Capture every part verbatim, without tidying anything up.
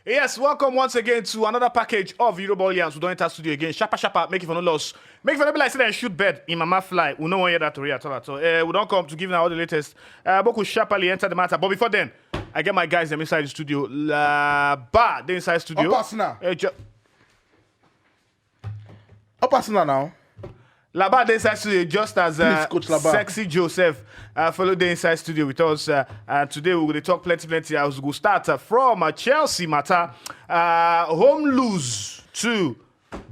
Yes, welcome once again to another package of Euroball Yarns. We don enter studio again. Sharper, sharper, make it for no loss. Make it for no be like say dem shoot bird in mama fly. We no wan hear that tori at all, at all. Eh, we don come to give now all the latest. Uh, Boku sharply enter the matter. But before then, I get my guys dem inside the studio. La Bar, they inside studio. Up Arsenal. Eh, ju- Up Arsenal now. Laba dey inside studio just as uh, Please, Coach Laba. Sexy Joseph uh, follow dey inside studio with us. Uh, and today we will talk plenty, plenty. As we go start uh, from uh, Chelsea matter, uh, home lose to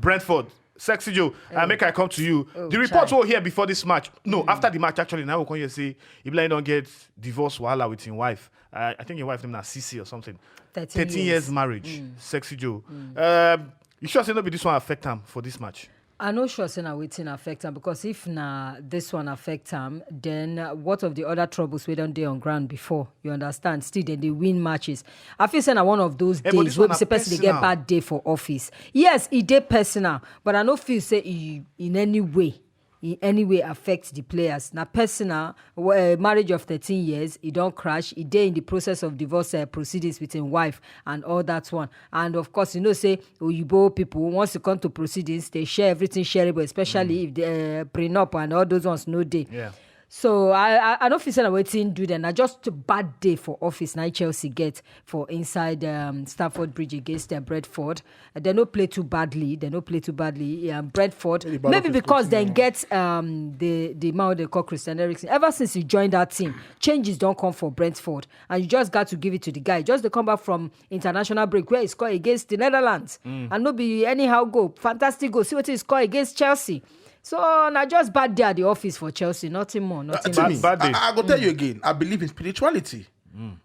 Brentford. Sexy Joe, uh, make I come to you. Oh, The report chai. we hear before this match, no, after the match actually, now we come here say Ibrahim don't get divorce wahala with his wife. Uh, I think your wife name na C C or something. Thirteen years. Years. Marriage. Sexy Joe. Um, you sure say no be this one affect him for this match? I no sure say na wetin affect am, because if na this one affect am, then uh, what of the other troubles wey don dey on ground before? You understand? Still, dem dey win matches. I feel say na one of those Eh, but this days wey one be na say person dey get personal. Bad day for office. Yes, e dey personal, but I no feel say e in any way in any way affect the players. Na personal, uh, marriage of thirteen years, e don crash, e dey in the process of divorce uh, proceedings with him wife and all that one. And of course, you know say oyibo people, once you come to proceedings, they share everything shareable, especially if the uh, prenup and all those ones no dey. Yeah. So I I, I don't feel say na wetin do them. Na just a bad day for office. Now Chelsea get for inside um, Stamford Bridge against uh, Brentford. Uh, they no play too badly. They no play too badly. Um, Brentford Very bad maybe office because coaching, they yeah. Get um, the the man they call Christian Eriksen. Ever since he joined that team, changes don't come for Brentford, and you just got to give it to the guy. Just to come back from international break where he scored against the Netherlands, and no be anyhow goal, fantastic goal. See what he scored against Chelsea. So na just bad day at the office for Chelsea, nothing more, nothing To less. me, Bad day. I, I go tell you again. I believe in spirituality.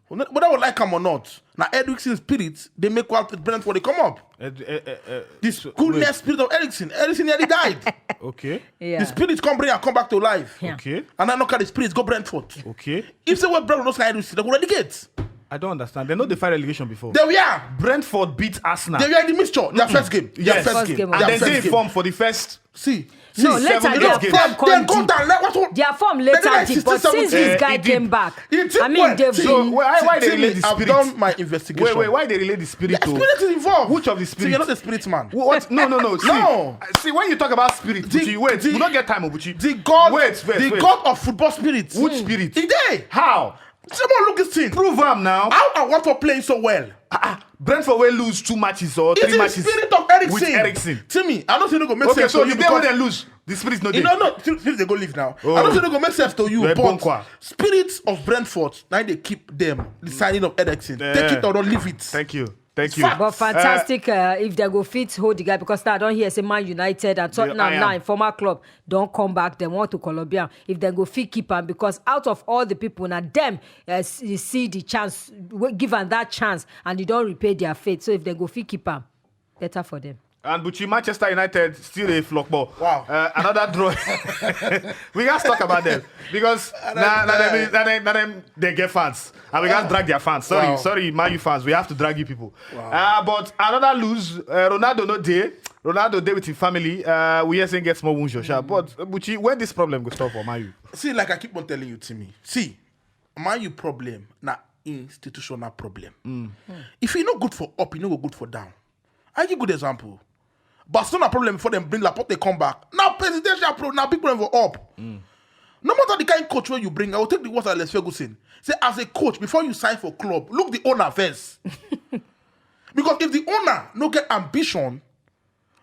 Whether whether we like him or not, now Eriksen spirit they make out with Brentford they come up. Uh, uh, uh, uh, This so- coolness wait, spirit of Eriksen. Eriksen nearly died. Okay. Yeah. The spirit come bring and come back to life. Yeah. Okay. And I know the spirit go Brentford. Okay. If they were Brentford, not Eriksen, they go relegate. I don't understand. They know they fight relegation before. They were. Brentford beat Arsenal. They were in the mixture. Their first game. Their Yes. first First game. game Their was- And then first they game. form for the first. See. No, See, later seven their games. form They come go deep. down. Like, what, what? Their form They later like deep, sixteen, but since seventeen. this guy Eh, it deep. Came back, It deep I mean, well. they've See, So been why, why they see, relay me, the I've spirit? done my investigation. Wait, wait, why they relay the spirit? Their Though? Spirit is involved. Which of the See, spirit? You're not the spirit man. What? No, no, no. See, No. uh, see, when you talk about spirit, The- Buchi, wait, the- we don't get time, Buchi. The God, Wait, wait, the wait. God of football spirit. Which spirit? He dey. How? Someone look this thing. Prove am now. How are Watford playing so well? Ah, ah, Brentford will lose two matches or It three is matches spirit of Eriksen. With Eriksen. To me, I don't think they go make Okay, sense so to you the day when because they lose, the spirit is not you there. know, no, till, till they go leave now. Oh. I don't think they go make sense to you. You're a But Bonkwa. Spirits of Brentford, now they keep them the signing of Eriksen. Yeah. Take it or don't leave it. Thank you. Thank you. Fact. But fantastic uh, if they go fit hold the guy, because now I don't hear say Man United and Tottenham I am. Now in former club don't come back. They want to Colombia if they go fit keep him, because out of all the people now them uh, s- you see the chance, w- give them that chance, and they don't repay their faith. So if they go fit keep him, better for them. And Buchi, Manchester United still a flop ball. Wow. Uh, another draw. We gotta talk about them because now, now, them, now, them, now them, they get fans. And we gotta drag their fans. Sorry, Wow. Sorry, Man U fans. We have to drag you people. Uh, but another lose, uh, Ronaldo no day. Ronaldo day with his family. Uh, we hear saying get small wounds, Joshua. But uh, Buchi, when this problem go stop for Man U? See, like I keep on telling you, Timmy. See, Man U problem na institutional problem. If you no good for up, you no go good for down. I give good example. Barcelona problem before them bring Laporte they come back. Now presidential pro, now big problem for up. No matter the kind of coach where you bring, I will take the words of Alex Ferguson. Say as a coach, before you sign for club, look the owner first. Because if the owner no get ambition,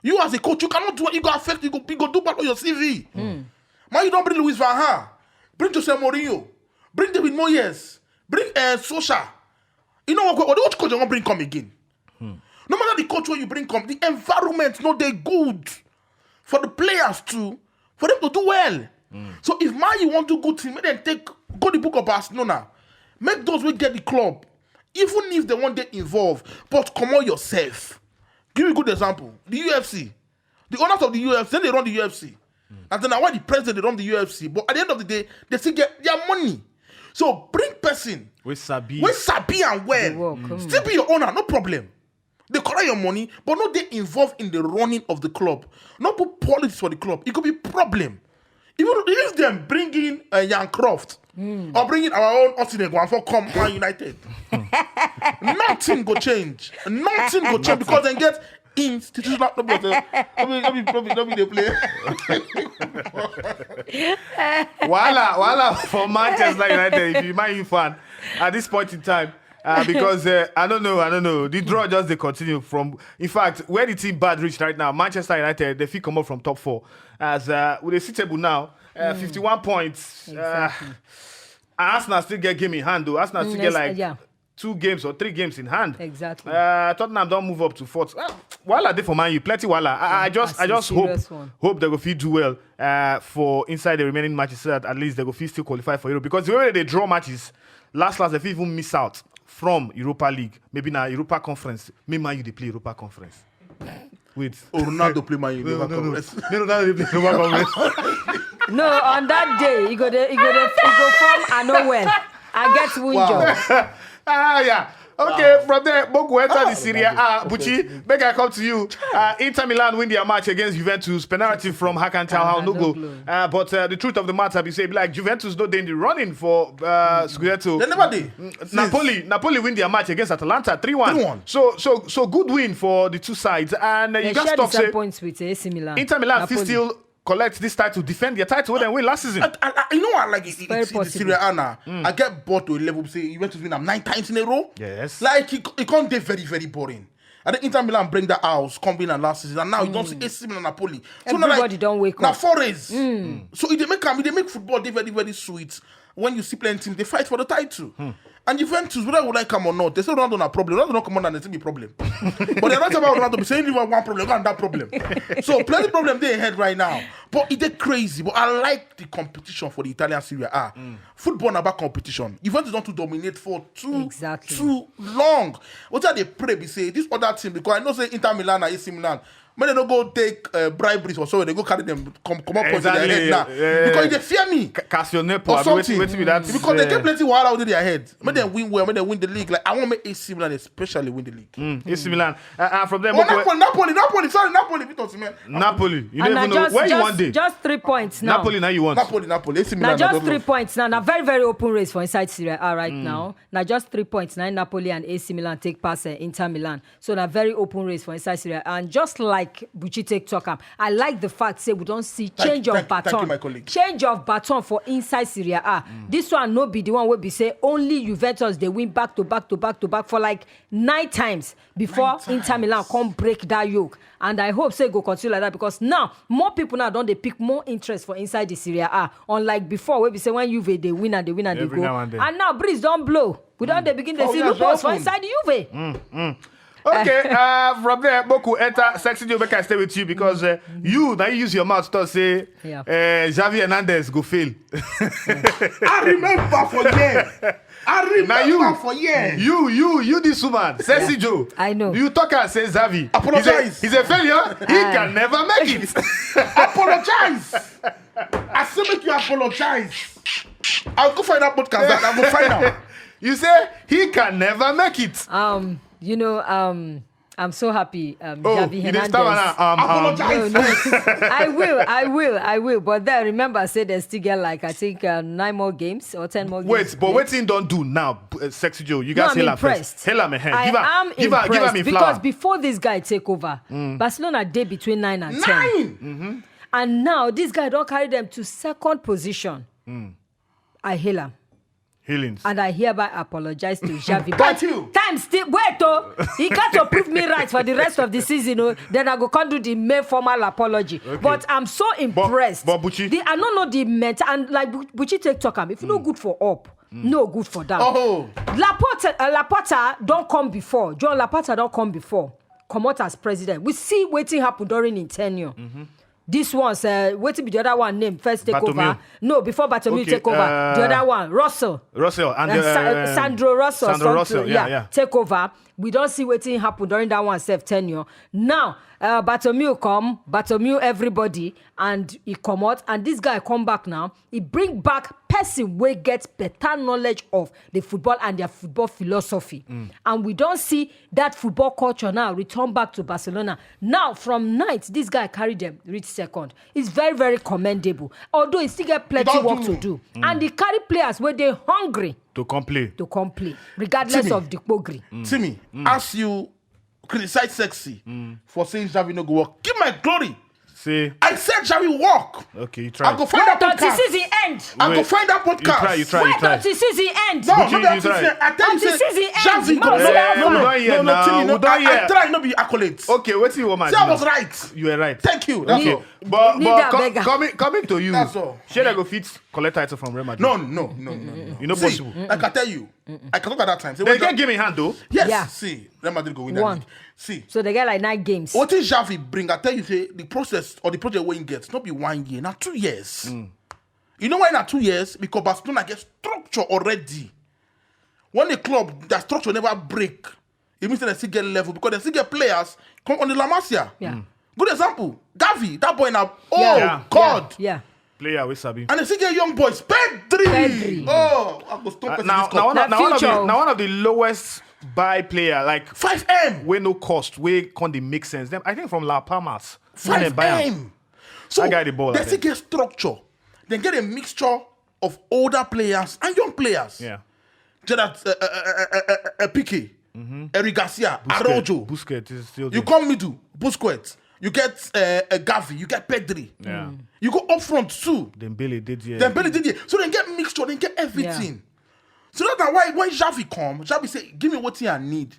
you as a coach, you cannot do what you go affect, you go, you go do bad on your C V. Man, you don't bring Luis Van Gaal, bring Jose Mourinho, bring David Moyes, bring uh, Solskjaer. You know what? What coach you want bring come again? No matter the coach where you bring come, the environment no they good for the players too, for them to do well. So if man you want to good thing, make them take go the book of Barcelona, make those who get the club, even if they want get involved, but come on yourself. Give me a good example. The U F C, the owners of the U F C, then they run the U F C. And then why the president they run the U F C? But at the end of the day, they still get their money. So bring person We sabi. We sabi and well. The work, mm. Still be your owner, no problem. They collect your money, but not they involved in the running of the club. Not put politics for the club. It could be problem. Even if them bring in uh, Jan Croft, Or bringing our own Austin Eguanfo come Man United. Nothing go change. Nothing go change because they get institutional. No be, no be, no be, no be, no be dey play. Wahala, wahala for Manchester United. If you Man U fan at this point in time, uh, because uh, I don't know, I don't know. The draw just they continue from. In fact, where the team bad reach right now, Manchester United they fit come up from top four as uh, with a suitable now, uh, fifty-one points. Uh, Arsenal still get game in hand though. Arsenal still get Yes, like yeah. two games or three games in hand. Exactly. Uh, Tottenham don't move up to fourth. Well, wahala dey for Man U, plenty wahala. I, I just, I That's a just hope, serious one. hope they go fit do well uh, for inside the remaining matches so that at least they go fit still qualify for Europe because the way they draw matches, last last they fit even miss out from Europa League. Maybe now Europa Conference. Me Man U they play Europa Conference. Wait. Oh, Ronaldo play Man U. No, Liverpool. no, no. No, no, no, no, no, no. No, on that day, you go there, you go there, you go form. I know well. I get Wunjo. Wow. Ah, yeah. Okay, from there, Boku enter Ah, the Serie A. Ronaldo. Buchi, make I come to you. Uh, Inter Milan win their match against Juventus. Penalty from Hakan Calhanoglu. Calhanoglu. Uh, but uh, the truth of the matter, be say like Juventus no dey in the running for uh, Scudetto. They never did. Napoli, Napoli win their match against Atalanta three one. Three one. So, so, so good win for the two sides, and uh, They you got share the stop same say points with A C Milan. Inter Milan fit Napoli. Still collect this title, defend their title when they win last season. I, I, I know I like it. Very It's, it's the possible. Serie A now. I get bored to a level say Juventus win am nine times in a row. Yes. Like it, it can't be very very boring. I think Inter Milan bring that house, come win am last season, and now you don't see A C Milan, Napoli. So now, Everybody don wake now up. Four is. So if they make am, if they make football dey very very sweet when you see playing teams they fight for the title. And Juventus, whether we like am or not, they say Ronaldo na problem. Ronaldo not come on and still be problem. But they're not about Ronaldo. Be saying Liverpool one problem, and that problem. So plenty problem they ahead right now. But it is crazy. But I like the competition for the Italian Serie A. Football na about competition. Juventus don't to dominate for too Exactly. too long. What are they pray be say this other team, because I know say Inter Milan and A C Milan. When they don't go take uh, briberies or so, they go carry them come come up Exactly, their head now yeah. because they fear me. Ca- Cassionepo, Or abi wetin something. Wetin be that? Because they uh, get plenty wahala with their head. When they win well, when they win the league, like I want make A C Milan especially win the league. Mm, A C Milan. Uh, uh, from there, Well, Mokwe- Napoli, Napoli, Napoli, sorry, Napoli, Victor Osimhen. Napoli. You And don't even na know just, where you just, want day. Just three points now. Napoli now you want. Napoli, Napoli, A C Now Milan. just don't three know. Points now. Now very very open race for inside Serie A right now. Now just three points now. Napoli and A C Milan take pass uh, Inter Milan. So now very open race for inside Serie A. And just like Buchi take talk am, I like the fact say we don't see change of thank- thank you, baton. My colleague. Change of baton for inside Serie A. This one no be the one wey be say only Juventus they win back to back to back to back for like nine times before Inter Milan come break that yoke. And I hope say e go continue like that because now more people now don't they pick more interest for inside the Serie A. Unlike before, where we say when Juve they win and they win and Every they go. now and then. And now breeze don't blow. We don't they begin to Oh, see yeah, loopholes for open. Inside Juve. Okay, uh, from there, Boku enter Sexy Joe. Make I stay with you because uh, you now you use your mouth to say Yeah. uh, Xavi Hernandez go fail. I remember for years. I remember Now you, for years. you, you, you, this woman, Sexy Joe. I know. You talk and say Xavi. Apologize. He's a, he's a failure. He can never make it. Apologize. I say make you apologize. I'll go find that podcast. That I will find out. You say he can never make it. Um, you know, um, I'm so happy. Um, Oh, Xavi you Hernandez. dey stammer now. Um, um, Apologize. I will, I will, I will. But then remember, I said they still get like I think uh, nine more games or ten more games. Wait, to but play. Wetin don do now, uh, Sexy Joe? You No, guys I'm hail am impressed. First. Hail am ahead. I Give am, am give am, give am impressed in because flower. Before this guy take over, Barcelona dey between nine and ten, Nine. And now this guy don't carry them to second position. I hail him. Healings. And I hereby apologize to Xavi. Thank you. Time still wait oh, he got to prove me right for the rest of the season. Oh, then I go come do the main formal apology. But I'm so impressed. But Buchi- the, I don't know the mental and like Bu- Buchi take talk am. If no good for up, no good for down. Oh. Laporta, uh, Laporta don't come before. John Laporta don't come before. Come out as president. We see wetin happen during in tenure. This one, uh, wetin be the other one name first take Bartomeu. Over. No, before Bartomeu Okay, take over, uh, the other one, Russell. Russell and Uh, Sa- uh, Sandro Russell. Sandro something, Russell, yeah, yeah. Take over. We don't see wetin happen during that one self tenure. Now, uh, Bartomeu come, Bartomeu everybody, and he come out, and this guy come back now. He bring back person wey get better knowledge of the football and their football philosophy, and we don't see that football culture now return back to Barcelona. Now, from night, this guy carry them reach second. It's very, very commendable, although e still get plenty don work do. To do, and e carry players wey dey hungry To come play. To come play, regardless Timmy. Of the pogri. Timmy, as you criticize Sexy for saying Xavi no go work, give my glory. Say, I said Xavi work. Okay, you try. I go find that Until podcast. Season end. I go Wait. Find that You podcast. Try, you try, you Wait try. Until season end. No, But you- no, you be try. I tell you, Until say, season end, Xavi you go must work. say Eh, we that. don't hear No, no, now. Timmy, no, We don't I, hear. Try, no be accolades. Okay, wait till you want my Say I do was now. Right. You were right. Thank you. That's Okay, all. but, Need but that com- beggar. Coming coming to you, That's all. Shey dem go fit collect title from Real Madrid? No, no, no, no, no. You know See, possible. Like I tell you, I can look at that time. Say, They when get Xavi- give me hand though. Yes. Yeah. See, Real Madrid go win that One. League. See, So they get like nine games. What is Xavi bring? I tell you, say the process or the project wey he get, not be one year, not two years. You know why not two years? Because Barcelona get structure already. When the club, that structure never break, it means that they still get level because they still get players come on the La Masia. Yeah. Good example, Gavi, that boy now. Oh Yeah. God. Yeah. Player we sabi. And they still get young boys. Pedri. Pedri. Oh, I go stop Uh, person now, this now, cup. one of, Na now, one of the, future. Now one of the lowest buy player, like Five M. Wey no cost, wey come dey make sense. Them, I think from La Palmas. When Five they buy am. M. So That guy the ball, they I still think. Get structure. They get a mixture of older players and young players. Yeah. Gerard uh, uh, uh, uh, uh, uh, Pique, Eric Garcia, Busquets, Araujo. Busquets is still You there. Come middle, Busquets. You get uh, uh, Gavi, you get Pedri. Yeah. You go up front too. Dembele did yeah. Then Belly did it. So they get mixture, they get everything. So that's why when Xavi come, Xavi say, "Give me what I need.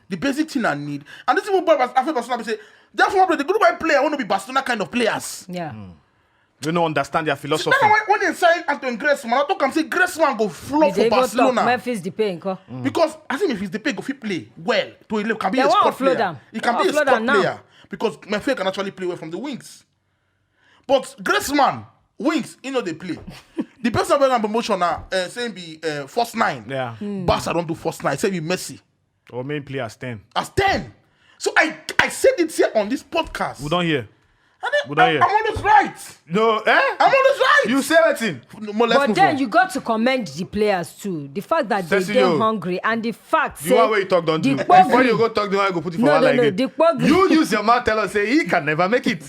The basic thing I need." And this is what Barcelona say. Therefore, the good white player want to be Barcelona kind of players. Yeah. They don't understand their So philosophy. that's why when they sign Antoine Griezmann, I talk and say Griezmann go flow We for dey go talk Barcelona. Memphis Depay nko. Because I think if he's the pick, if he play well, to he can be They a won't squad float player. Am. He can They Be a won't float squad Am now. Player because Memphis can actually play well from the wings. But Griezmann wings, you know they play. The person wey na promotion now, uh, say be uh, first nine. Yeah. Barca don't do first nine. Say be Messi Or main player as ten. As ten. So I I said it here on this podcast. We don't hear. And then, We don't I'm, hear. I'm always right. No, eh? I'm always right. You say anything? No, more, let's But move then on. You got to commend the players too. The fact that they Cecilio, dey hungry and the fact The one wey you talk don't the do. pogri- Before you go talk, the one you go put it for No, one no, like no, it. The pogri- You use your mouth tell us say he can never make it.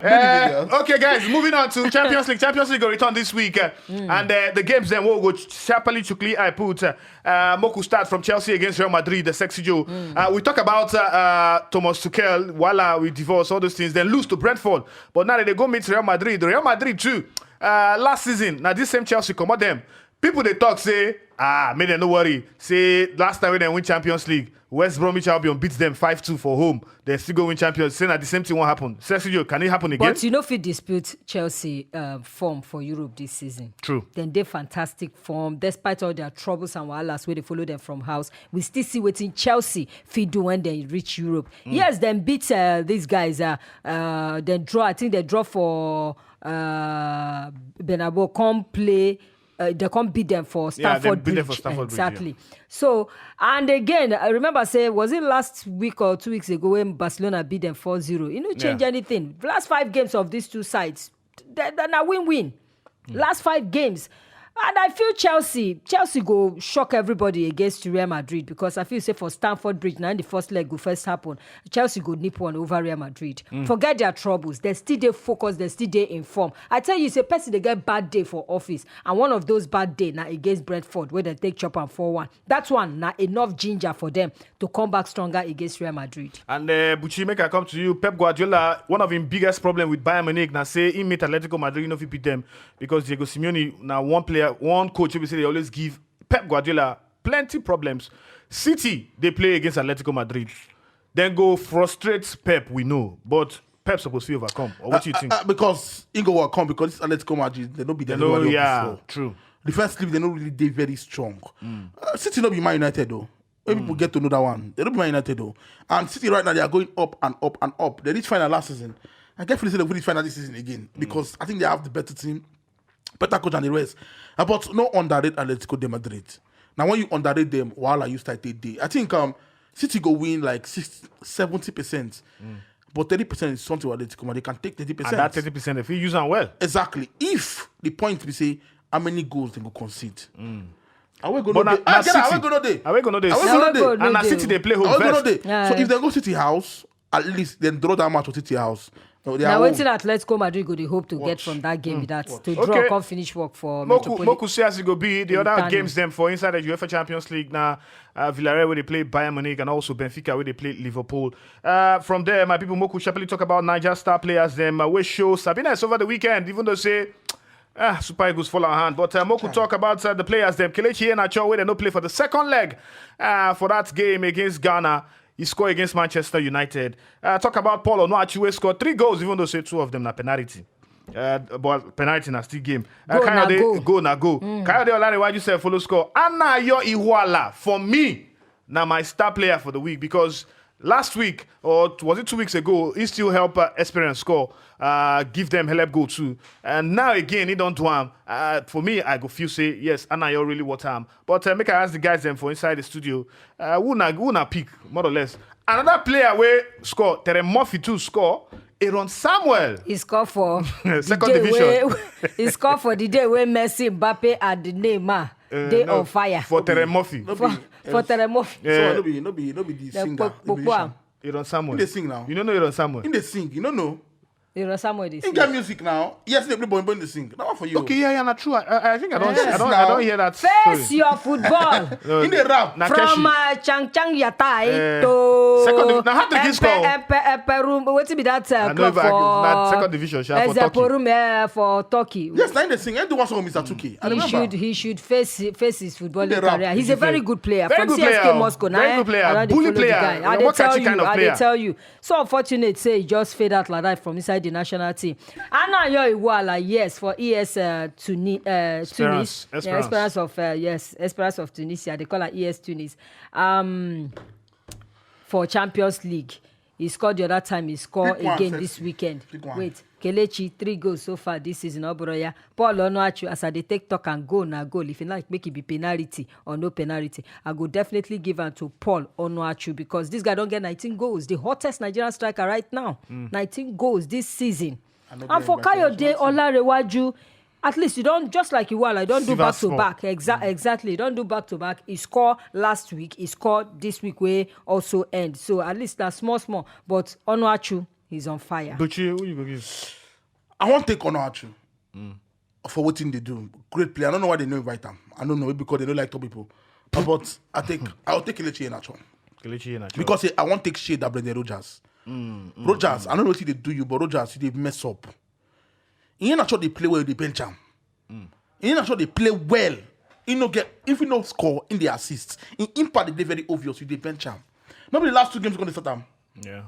Eh, okay, guys, moving on to Champions League. Champions League will return this week, uh, and uh, the games then will go sharply to clear. I put uh, uh, Moku start from Chelsea against Real Madrid, the sexy Joe. Uh, we talk about uh, uh, Thomas Tuchel, voila, we divorce all those things, then lose to Brentford. But now they go meet Real Madrid. Real Madrid too. Uh, last season, now this same Chelsea come out them. People they talk say, ah, make them no worry. Say last time when they win Champions League, West Bromwich Albion beat them five two for home. They still go win Champions. Say that the same thing won't happen. Sergio, can it happen again? But you know, fit dispute Chelsea uh, form for Europe this season. True. Then they fantastic form despite all their troubles and wahalas where they follow them from house. We still see waiting Chelsea fit do when they reach Europe. Yes, then beat uh, these guys. Uh, uh, then draw. I think they draw for uh, Bernabeu. Come play. Uh, they come beat them for Yeah, Stamford they beat them Bridge. For Stamford Bridge, yeah. Exactly. So, and again, I remember say, was it last week or two weeks ago when Barcelona beat them four zero? You know, change Yeah. Anything. Last five games of these two sides, they're, they're now win-win. Last five games. And I feel Chelsea, Chelsea go shock everybody against Real Madrid because I feel say for Stamford Bridge, now the first leg go first happen. Chelsea go nip one over Real Madrid. Forget their troubles. They still dey focused. They still dey informed. I tell you, say person they get bad day for office, and one of those bad day now against Brentford where they take chop and four one. That one now enough ginger for them to come back stronger against Real Madrid. And uh, Buchi, make I come to you. Pep Guardiola, one of his biggest problem with Bayern Munich now say he meet Atletico Madrid, you know if he beat them because Diego Simeone now one player, one coach, we say they always give Pep Guardiola plenty problems. City, they play against Atletico Madrid. Then go frustrate Pep, we know. But Pep supposed to overcome. Or what do you think? Uh, because he go overcome because this Atletico Madrid, they don't be They there know, very well yeah, before. True. Defensively, they don't really did very strong. Uh, City not be Man United though. When people get to know that one, they don't be Man United though. And City right now they are going up and up and up. They reached final last season. I get feeling say they will reach final this season again because I think they have the better team, better coach and the rest. Uh, but no underrate Atletico de Madrid. Now when you underrate them, while you start they day, I think um City go win like sixty, seventy percent. But thirty percent is something what Atletico Madrid can take thirty percent. And that thirty percent, if you use them well. Exactly. If the point we say how many goals they go concede. Are we going But to na- day? na Ah, get out, City. Are we going to day? Are we gonna day? Are we No going to goal, day? no And na day. City they play home Are we going first. to day? Yeah. So if they go City house, at least then draw that match for City house. No, they na are wetin home. Atletico Madrid go dey hope to get Watch. from that game be that to Okay. draw come finish work for Moku, Metropolitan. Moku see as it go be the other Italian. Games them for inside the UEFA Champions League now. Uh, Villarreal where they play Bayern Munich and also Benfica where they play Liverpool. Uh, from there, my people, Moku sharply talk about Niger star players them uh, wey show sabiness over the weekend. Even though say ah, Super Eagles fall our hand, but uh, Moku talk about uh, the players them. Kelechi Iheanacho where they no play for the second leg uh, for that game against Ghana. He scored against Manchester United. Uh, talk about Paul Onuachu wey scored three goals, even though say two of them na penalty. Uh, but penalty na still game. Uh, Goal na Kayode, goal. Goal na goal. Kayode Olanrewaju sef follow score. Anayo Ihuala for me na my star player for the week because last week or was it two weeks ago he still help uh, Esperance score, uh, give them help goal too. And now again he don't do am. Uh, for me I go feel say yes Anayo really worth am. But uh, make I ask the guys them for inside the studio. Uh, who na who na pick more or less. Another player wey score Terem Murphy too score. Aaron Samuel. He score for the Second day division. Wey, he score for the day wey Messi, Mbappe and Neymar Uh, dey no, on fire. For Terem Murphy. No for be- for Terem Murphy. Yeah. So no be no be no be the Dem singer, po- the popo musician. am. Aaron Samuel. He dey sing now. You don't know Aaron Samuel. He dey sing, you no know. Aaron Samuel dey He sing. get music now. Yes, they play boy boy dey sing. That one for you. Okay, yeah, yeah, na true. I, I, I think I don't, Yes, I don't, now. I don't hear that Face story. your football. No, In the rap. na From Keshi. uh, Chang Chang Yatai Eh, to second div- na how the game score? Empe, Empe, Empe room. Wetin be that uh, I know club if I agree. Na for second division, sha, for Turkey. Ezeporum uh, for Turkey. Yes, now they sing. Everyone saw Mister Tuki. I He remember. should he should face face his footballing He dey rap. career. He's a very good player Very from good C S K player. Moscow. Very Now, good player. I don dey Bully follow the player. guy. I A dey work tell catching you. Kind of I player. dey tell you. So unfortunate say he just fade out like that from inside the national team. Anayo Iwuala, yes, for E S uh, Tuni, uh, Esperance, Tunis. Yeah, Esperance. Esperance of uh, yes, Esperance of Tunisia. They call her E S Tunis. Um, for Champions League, he scored the other time. He scored Pick one, again Sexy. This weekend. Pick one. Wait, Kelechi three goals so far this season. Oboroya, Paul Onuachu, as I dey take talk and goal na goal. If you like, make it be penalty or no penalty, I go definitely give am to Paul Onuachu because this guy don get nineteen goals, the hottest Nigerian striker right now. Nineteen goals this season. I no And for get him by Kayode Olarewaju, at least you don just like Iwuala, you don do Silver back to small. back. Exa- exactly, you don do back to back. He score last week, he scored this week wey also end. So at least na small small, but Onuachu is on fire. Buchi, who you go give? I wan take Onuachu for wetin they do. Great player. I don't know why they no invite him. I don't know because they don't like top people. Uh, but I take I'll take Kelechi Iheanacho Kelechi Iheanacho. Because eh, I wan take shade at Brendan Rodgers. Rodgers, I don't know what they do you, but Rodgers, you dey mess up. Iheanacho dey play well, you dey bench am. Iheanacho dey play well. He no get if he no score in the assist. In impact dey very obvious. You dey bench am. Not be the last two games going to start am. Yeah.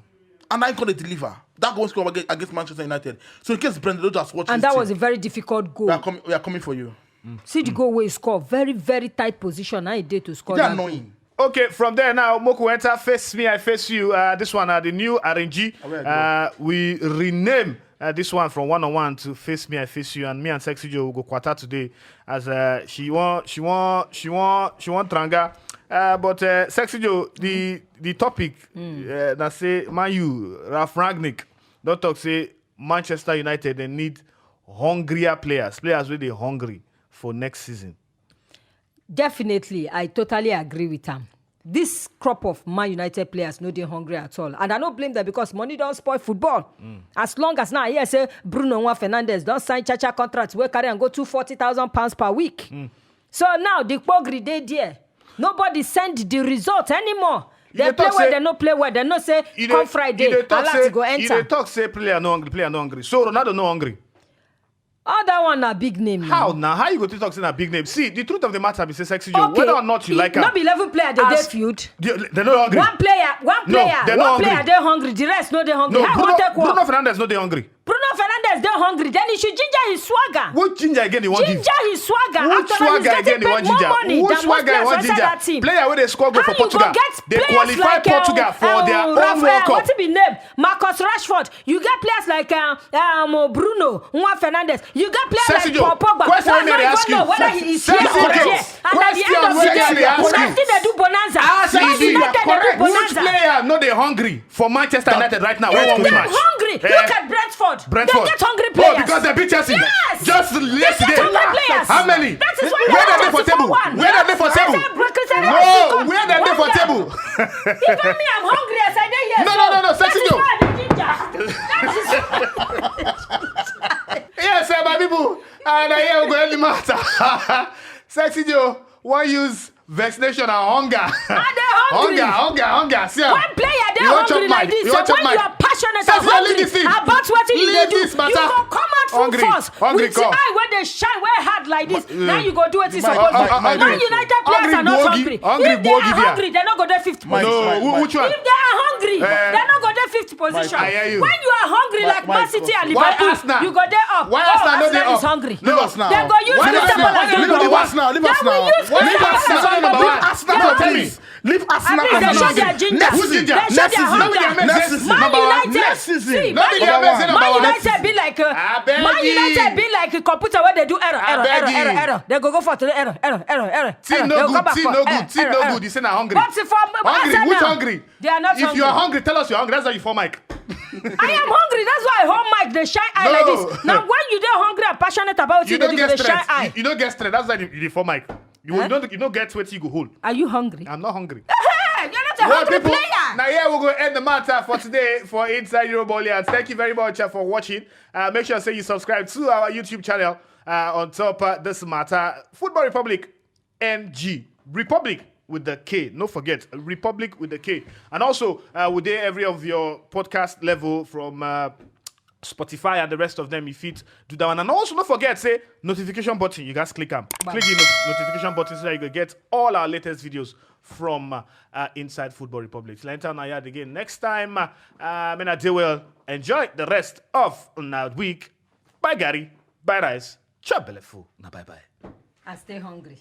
And I gonna deliver. That goal score against, against Manchester United. So in case Brendan Rodgers watching, And that was a very difficult we are goal. coming. We are coming for you. See the goal wey he score. Very, very tight position. Now he did to score They that are goal. Annoying. Okay, from there now, Moku enter Face Me, I Face You. Uh, this one, uh, the new R N G. Oh, yeah, Uh, we rename uh, this one from one on one to Face Me, I Face You, and me and Sexy Joe will go quarter today. As uh, she want, she want, she want, she want tranga. Uh, but uh, Sexy Joe, the the topic uh, that say Man U, Ralf Rangnick, don't talk say Manchester United they need hungrier players, players wey dey hungry for next season. Definitely, I totally agree with am. This crop of Man United players no dey hungry at all, and I no blame them because money don spoil football. As long as now I hear say Bruno Juan Fernandes don sign cha-cha contract wey carry am go two forty thousand pounds per week. So now the pogri dey there. Nobody send the result anymore. You They dey play talk well, say- they no play well. They no say You come dey- Friday, you dey talk alert say, go You enter. dey talk say player no hungry, player no hungry. So Ronaldo no hungry. All that one na big name. How Now. Now? How you go to talk say na big name? See, the truth of the matter be say Sexy Joe, Okay, whether or not you e- like no am, be eleven player dey dey as- field. they, they no hungry. One player, one No, player, they one no player hungry. Dey hungry. The rest no dey hungry. No, How Bruno, go take work? Bruno Fernandes no dey hungry. Bruno Fernandes dey hungry. Then he should ginger his swagger. Which ginger again you want give? Ginger his swagger. Which Actually, he's swagger getting again you paid want more ginger? money Which than most swagger you players want for inside ginger? That team. Player wey dey score goal How for you go Portugal. Get They players qualify like, Portugal uh, for their uh, own Rafael, World Cup. What's the name? Marcus Rashford. You get players like uh, um, Bruno Juan Fernandes. You get players Sexy like Joe, Paul Pogba. question One wey no dey even ask you. Know whether he is Sexy here or Joe, there. And at the end question of the wey day, dey ask una you. Still dey do bonanza. Ask Man me. United dey do Which bonanza. Player no dey hungry for Manchester United right now? They Wey wan win dey match? Hungry. Eh, Look at Brentford. Brentford. They get hungry Oh, players. Because they beat Chelsea. Yes. Just yesterday. Hungry players. How many? That is why Where they they dey for lost table? four one. Where they dey for Yes. table? Cristiano No, Ronaldo. where they dey for One table? Even me, I'm hungry as I dey here. No, So no, no, no, that Sexy is Joe. matter. Sexy Joe, why use vaccination and hunger? Are they hungry? Hunger, hunger, hunger. See am. When player dey You wan chop hungry like mic? this, You wan chop when you mic? Are passionate Sexy, and leave this hungry thing. About wetin you Leave dey do, this matter. You go come out full Hungry, force hungry with come. Eye wey dey shine, wey hard like this. Now you go do wetin you Mike, suppose Mike, do. Mike, Man Mike. United players Hungry are not gbogi, hungry. hungry If they gbogi are there. Hungry, they no go dey fifth Mike, No, position. Mike, who- Mike. which one? If they are hungry, Eh. they no go dey fifth position. I hear you. When you are hungry Mike, like Man Mike, City and Why Liverpool, Arsenal? you go dey up. Why Oh, Arsenal no dey Arsenal is up? Hungry. Leave us now. They go use Why Crystal Arsenal? Palace Leave number us one. Now, leave They us will now. use Why Crystal Arsenal Palace number number one? one. Arsenal, No, tell please. me. Leave Arsenal At least they and show Man their City. ginger. Next Who season. ginger? They show Next their season. hunger. Next Next season. season. Man Number one. United, Next season. see, No, Man they United, get best number Man one. United be like uh, Abeg. Man United be like a computer where they do error, error, error, Abeg. Error, error. They go go for the error, error, error, error. Thing Error. no They go good. come back Thing for no error, good. Thing error, no error. Good. You say na hungry. But for Hungry? Arsenal, Which hungry? They are not If you hungry. Are hungry, tell us you're hungry. That's why you form Mike. I am hungry. That's why I hold Mike. They shine eye like No. This. Now when you dey hungry and passionate about You it, they don't do get the shine strength. Eye. You, you don't get strength. That's why you, you form Mike. You, Eh? you don't you don't get what you go hold. Are you hungry? I'm not hungry. Hey, you're not a Well, hungry people, player. Now here we go end the matter for today for Inside Eurobolians. Thank you very much uh, for watching. Uh, make sure say you subscribe to our YouTube channel uh, on top uh, this matter. Football Republic N G. Republic with the K. No forget, Republic with the K. And also, uh, we there every of your podcast level from uh, Spotify and the rest of them. If it do that one. And also, don't forget, say notification button. You guys click them. Click the not- notification button so that you can get all our latest videos from uh, uh, Inside Football Republic. Till I enter my yard again next time. Uh, uh, men are well. Enjoy the rest of the week. Bye, Gary. Bye, Rice. Chop belly full. Now, bye bye. I stay hungry.